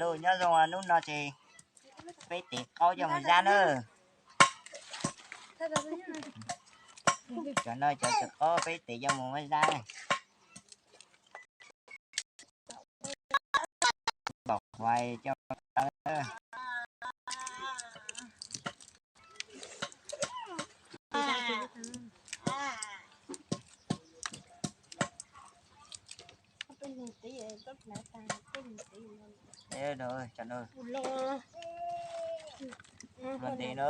Los nyob zoo, hnub no ces peb tev qaub coj mus zab na. Cov no cov txiv qaub peb tev coj mus muab zab. Pom huais coj mus zab. Los ntev na.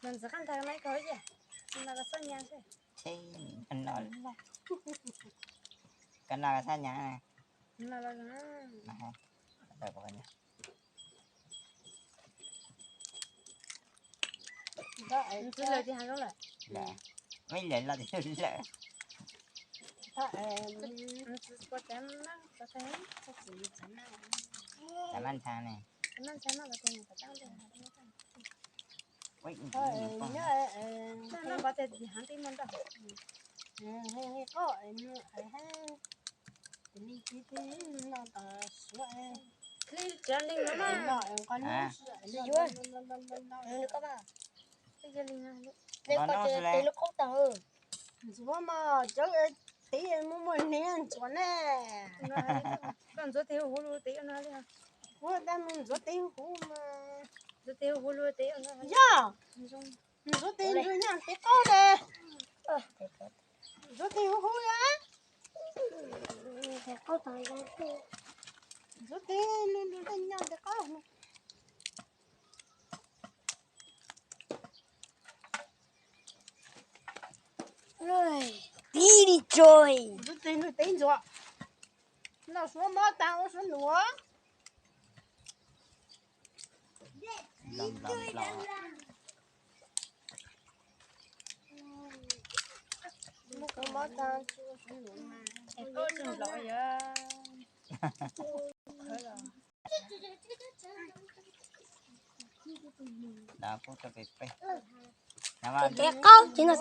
Ntxim qab ntag, no koj xab nyas. Koj no xab nyas. Ib lawm los lawm. Cov maj ntxhab ne. Ntxuav mas cov tiv muaj muaj hniav ntxuav ne. Koj ntxuav tiv huv huv los tiv no li. Kuv tab mus ntxuav tiv huv huv mas. Ntxuav tiv huv huv los tiv no. Yog, ntxuav tiv ntxuav nyaj tiv qaub ne. Ntxuav tiv huv huv na. Ntxuav tiv ntxuav nyaj tiv qaub. Pib li tso. Ntxuav tiv ntxuav tiv ntxuav. Noj suab mob tag ua suab nuav. Mob tag ua suab nuav mas. Ces qaub ces no.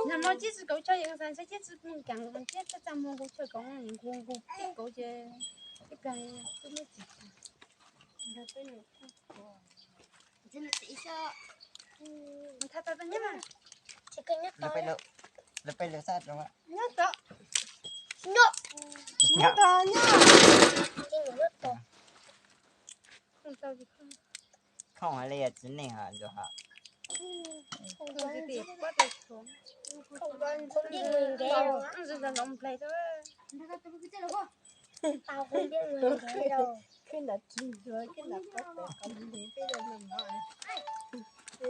Nag hmo tsis kauv tshaj yeej xav ntshe tsis mus kev, tsis txaj muag nkaus tshaj kauv, nkaus tshaj kauv ces ib plag twb muab txiv. Nthab tau tau nyob mas. Lawv peb lwm xab zoo. Nyob tau. Nyob. Nyob tau nyob. Khoom li txiv neej hos ntsuag hos. Khwb nram tsis ntsuag, khwb nram pob tawm qhov nti peb los no,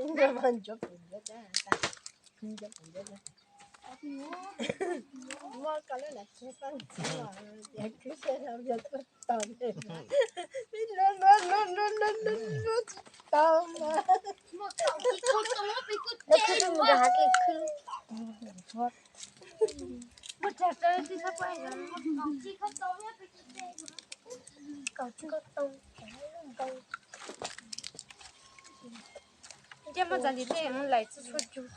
ntsuag mas ntsuag pum ntsuag, ntsuag pum ntsuag. Muab koj lub nram tsis pab ntxiv los tias khwb sab los yog tuaj tog ntej mas. Peb luag luag luag luag luag luag tsis tau mas. Lawv khwb mus rau hav kis khwb. Kaum tsis kaum tau, kaum tsis kaum tau. Ntiaj muaj txav ntim dej lais txhua txhua cug.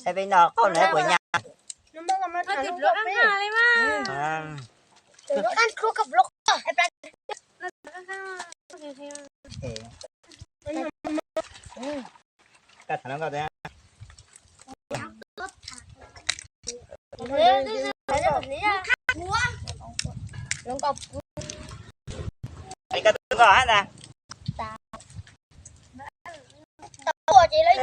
Peb no qauj na puas nyab? Tus qab nqaj li mas. Tus qab nqaj koj block. Koj tham hluas nkauj tiag. Es koj tus nkauj hab ntag. Koj mus hluas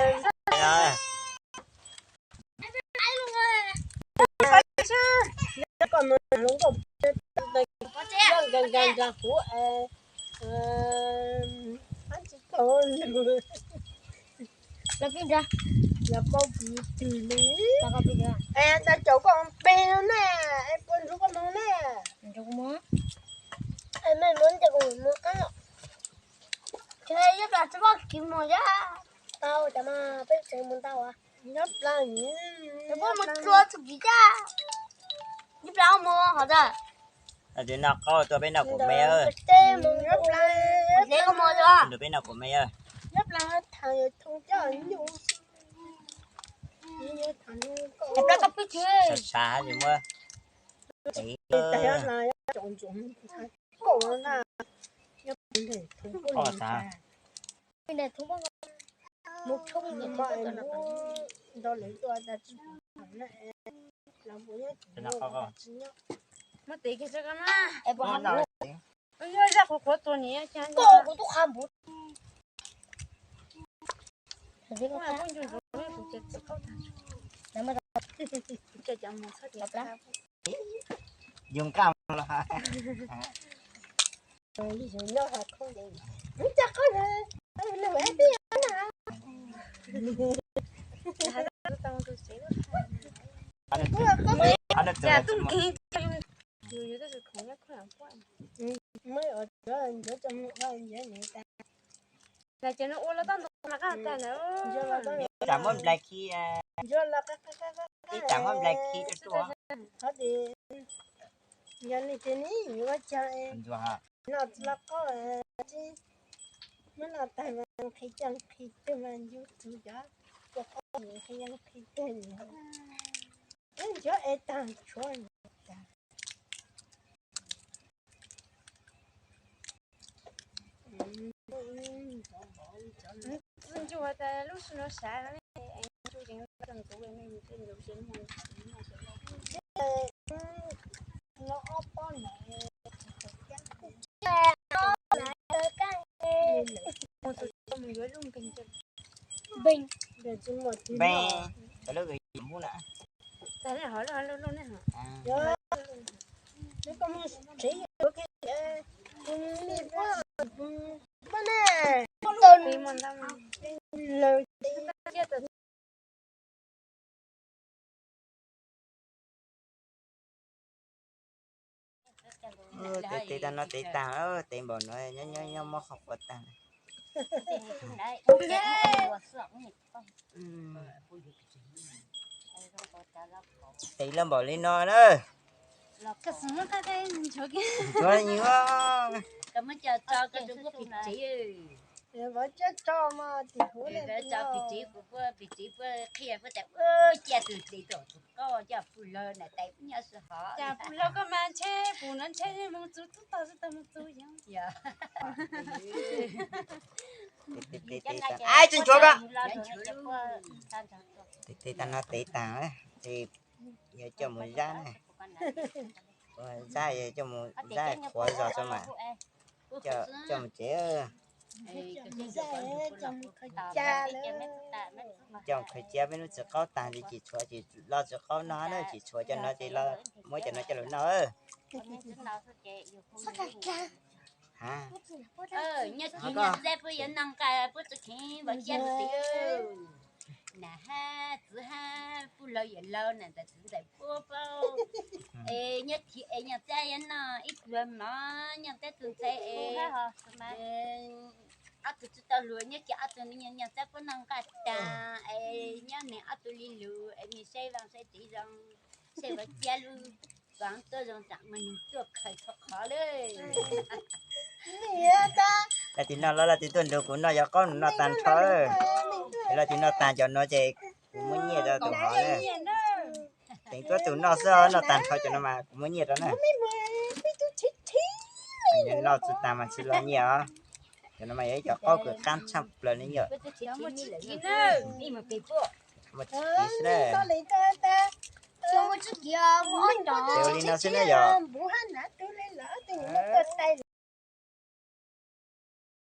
nkauj nrog nrog kuv es, los peb nrog, los peb pw twg li? Es tau caum koj peb no na, es puas nrog koj mus na? Nyob Plas tsis muaj kev mus yaj, tau cas mas peb tseem mus ntau as. Nyob Plas, peb mus tua txog kev yaj. Nyob Plas mus hov tas. Tus no qaub tua peb noj kuv me. Nyob Plas, nrog peb noj kuv me. Nyob Plas tham thoob coj nyuj. Sab sab muab. Muab tes kiag rau koj na. Yog zaj qhuav qhuav tua niam. Koj kuv tub qha npum. Yoov nqaj los. Tsam muab nplai khi, ib tsam muab nplai khi rau tuaj. Yog li ces neb yuav ua cas, noj tsis loj qaub, muab noj tag mas nqhis coj nqhis ceg mas ncu tug cov, ua qaub nqhis coj nqhis ceg, ncuav es tag tshuav. Ncu tas lub sij no sav no, ncu tseem ncu tseem ncu tseem ncu tseem ncu. Npee, cov lub hub na. Tes tes tau no tes taag, tes npaum no nyob nyob mob qhov quav taag. Tes loj npaum li no na. Ntsuav nyuaj. Pim tsev, pim tsev puab qhia puab tas ua cia tug tsev tom tug qauj coj pug laug na tais puab nyob sib hov. Cas pug laug koj mas ntshe pug no ntshe moog txug tub tog xwb tau moog txug yog. Tseem tshuav koj. Tes taag no tes taag, es yuav coj mus zab na. Zab, coj mus zab qhuav zog tso mas. Coj mus tsev. Coj mus khaws cia peb lub txiv qaub taag ces tsis tshuav, tsis loj txiv qaub no na, tsis tshuav cov no ces muab cov no coj lug noj. Nyob txiv nyob txeb puab yuav noj nqaij puab txawj kheev npaum cia lug txiv. Nam hab txiv hab puj laug yawm laug nam ntxawm txiv ntxawm puab paub. Es nyob txiv es nyob txeb yuav noj ib pluag mov nyob txeb tug ntxhais es ob tug tsis tau luag nyob ces ob tug nyob txeb puab noj nqaij taag es nyob neg ob tug li lug es neg saib vaaj saib tsev zoo, saib vaaj cia lug, vaaj tuab zoo tsaam mas nug tuaj khaws txhua qhov lawm. Lawv tsis noj los lawv tsis tuaj nrug kuv noj, yog qaub noj taag nrho. Lawv tsis noj taag cov no ces kuv muab nyiaj rau tus hov na. Teev tuab tus noj xwb, noj tag nrho cov no mas kuv muab nyiaj rau na. Noj tsis tag mas tsis los nyiaj os. Cov no mas yog ib cov qaub kws qab tshaj plaws li yom. Muaj tsis kiv xwb na. Ces ua li no xwb na yom.